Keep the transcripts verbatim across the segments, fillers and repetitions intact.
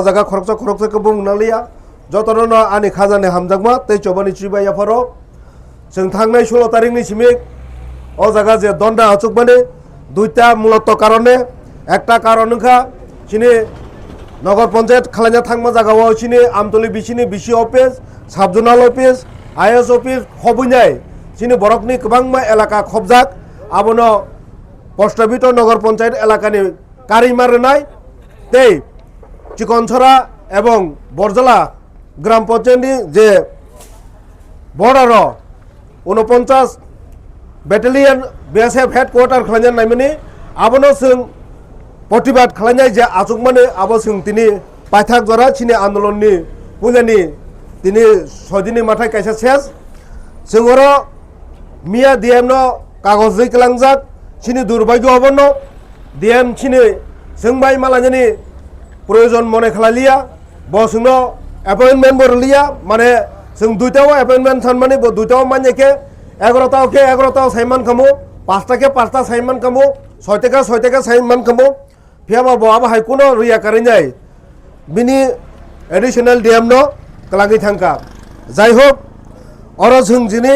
O jaga khoroksa khoroksa khe bumung nangliya. Jotono no ani khajani hamjakma tei chobani chubai yapharo. Chwng thangnai sulo tarikni simi o jaga je donda achukmani duita muloto karone, ekta karon wngkha chini Nogor Panchayat khwlaina thangma jagao chini Amtoli bisini B C office, sub zonal office, I S office khobwinai chini borokni kwbangma elaka khobjak, abono Postobito Nogor Panchayat elakani karima rwnai tei Chikonsora ebong Borjala Gram Panchayatni je border o unoponchas battalion B S F headquarter khwlaina naimani, abono chwng protibad khwlainai je achukmani, abo chwng tini paithak jora chini andolonni puilani tini soidini mathai kaisa ses. Chwng oro miya D M no kagoj rwi kwlangjak, chini durbagyo obono D M chini chwng bai malainani proyojon mone khlai liya, bo chwngno appointment bo rwliya, mane chwng duita o appointment sanmani bo duita o manya khe egarota o khe egarota o sai mankhamu, pasta khe pasta sai mankhamu, soita khe soita khe sai mankhamu. Phiyaba bo abo hai kuno rwya karwi nai, bini additional D M no kwlangwi thangkha. Jai hok, oro chwng jini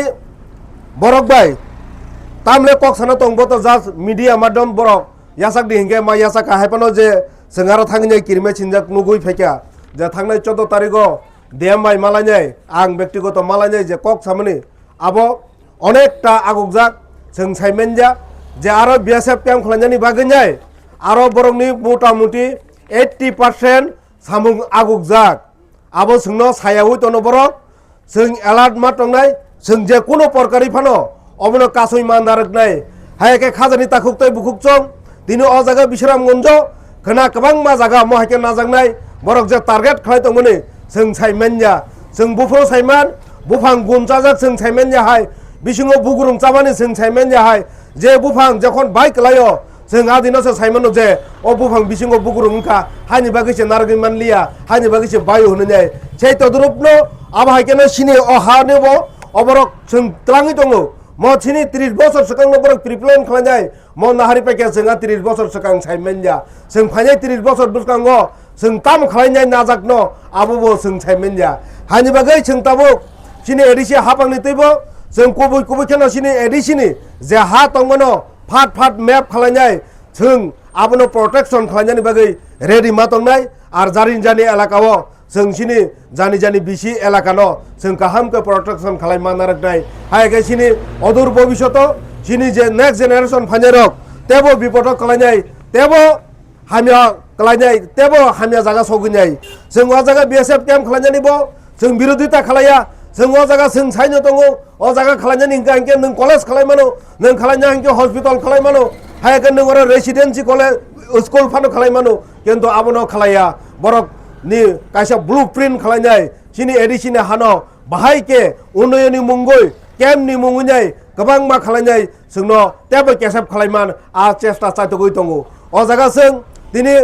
borok bai tamle kok sana tong bo to just media madhyom borok yachak di hinkhe ma yachak ka hai phano je chwng aro thangwi nai kirima sinjak nugwi phaikha je thangnai choudo tarigo D M bai malainai ang bektigoto malainai je kok samani abo onekta agukjak, chwng sai manya je aro B S F camp khwlainani bagwi nai aro borokni mota moti eighty percent samung agukjak. Abo chwngno sayaui tono borok, chwng alert ma tongnai, chwng je kuno porkari phano obono kasui ma narwknai. Hai khe khajani takhuk tei bukhuk chong, tini o jaga Bisramganjo khwna kwbangma jaga omo hai khe najaknai, borok je target khlai tongmani chwng sai manya, chwng buphang sai man, buphang gun chajak chwng sai manya hai, bisingo bugrung chamani chwng sai manya hai, je buphang jokhon bai kwlaio, chwng adino se sai mano je o buphang bisingo bugrung wngkha, haini bagwi se narwgwi manliya, haini bagwi se baio hwnwi nai. Sei todrupno abo hai kheno sini o hani bo oborok chwng twlangwi tongo. Mo sini tris bosor swkangno borok pre-plan khlainai, mo nahari paikha chwng a tris bosor swkang sai manya. Chwng phainai tris bosor bwskango chwng tamo khlainai najakno abo bo chwng sai manya. Haini bagwi chwng tabuk chini A D C hapangni twibo chwng kubui kubui kheno chini A D C ni je ha tongmano phat phat map khlainai, chwng abono protection khlainani bagwi ready ma tongnai. Ar jani jani elakao chwng chini jani jani bisi elakano chwng kaham khe protection khlai ma narwknai. Hai khe chini odur bobishoto chini je next generation phainairok tebo bipodo kwlainai, tebo hamya kwlainai, tebo hamya jaga sogwinai. Chwng o jaga B S F camp khlainani bo chwng birodita khlaiya. Chwng o jaga chwng saino tongo, o jaga khlainani hwnkha hinkhe nwng college khlai mano, nwng khlaina hinkhe hospital khlai mano, hai khe nwng oro residency college, school phano khlai mano, kintu abono khlaiya. Borok ni kaisa blueprint khlainai, chini A D C ni hano bahai khe unnayoni mungwi, camp ni mungwi nai kwbangma khlainai, chwngno teibo kesep khlaiman a chesta chaitogwi tongo. O jaga chwng tini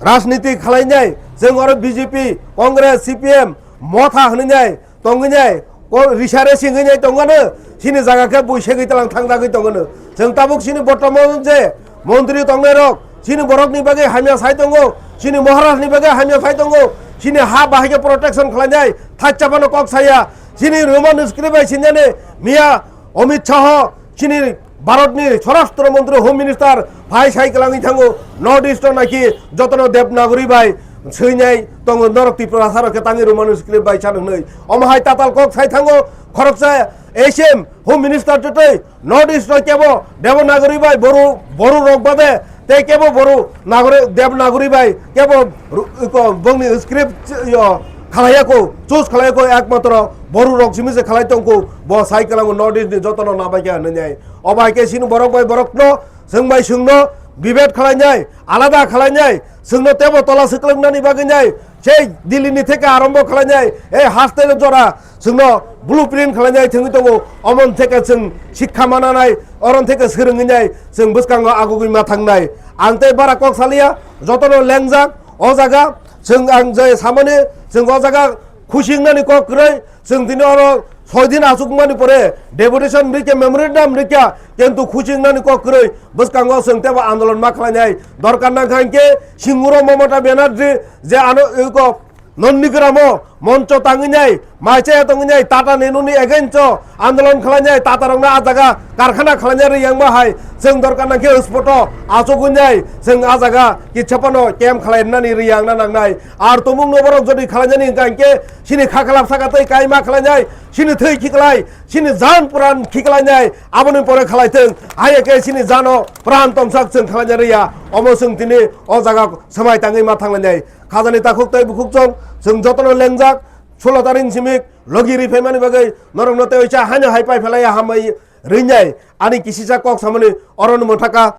rajniti khlainai, chwng oro B J P, Congress, C P M, Motha hwnwi nai tongwi nai, ko risa resi wngwi nai tongano, chini jaga khe bui segwi tlang thangjagwi tongano. Chwng tabuk chini bortoman je montri tongnai rok, chini borokni bagwi hamya sai tongo, chini Maharajni bagwi hamya sai tongo, chini ha bahai khe protection khlainai, thacha phano kok saya, chini Roman script bai sinjani miya Amit Shah, chini Bharatni Swarashtra Montri, Home Minister phai sai kwlangwi thango, North East o naki jotono Devanagari bai swinai tongo, norok Tiprasa rok khe tangwi Roman script bai chan hwnwi. Omo hai tatal kok sai thango, khoroksa S M, Home Minister twtwi North East o kebo Devanagari bai Boru, Boru rok bade, tei kebo Boru Nagari, Devanagari bai kebo ru-, iko bongni script yo khalaiya ko, choose khalaiya ko, ekmatro Boru rok simi se khalai tongko, bo sai kwlango North East ni jotono nabai khe hwnwi nai. Obo hai khe sini borok bai borokno, chwng bai chwngno debate khlainai, alada khlainai, chwngno tebo tola swklwknani bagwi nai, sei Delhi ni theke arombo khlainai, ei hostel jora chwngno blueprint khlainai thwngwi tongo, omon theke chwng sikha mananai, oron theke swrwngwi nai, chwng bwskango agugwi ma thangnai. Ang tei bara kok saliya, jotono lengjak, o jaga chwng ang je samani, chwng o jaga khusi wngnani kok kwrwi, chwng tini oro soi din achukmani pore deputation rikya, memorandum rikya, kintu khuching nani kok kwrwi bwskango chwng tebo andolon ma khlainai. Dorkar nangkha hinkhe singuro Mamata Banerjee je ano eko Nandigramo moncho tangwi nai, maichaya tongwi nai, Tata Nenoni against o andolon khlainai, Tata rokno a jaga karkhana khlainai riyangma hai, chwng dorkar nangkhe spot o achugwi nai, chwng a jaga kitsa phano camp khlainani riyangna nangnai. Ar tumung no borok jodi khlainani hwnkha hinkhe sini kha khlap saka tei kaima khlainai, sini thwi khiklai, sini jan pran khiklainai, aboni pore khlaithwng, haiya khe sini jano pran tongsak chwng khlainai riya, omo chwng tini o jaga swmai tangwi ma thanglainai. Khajani takhuk tei bukhuk chwng, chwng jotono lengjak, sulo taring simik, logi ri phaimani bagwi norokno tei oisa haino hai pai phelaiya hambai rinai. Ani kisisa kok samani orono mwthaka,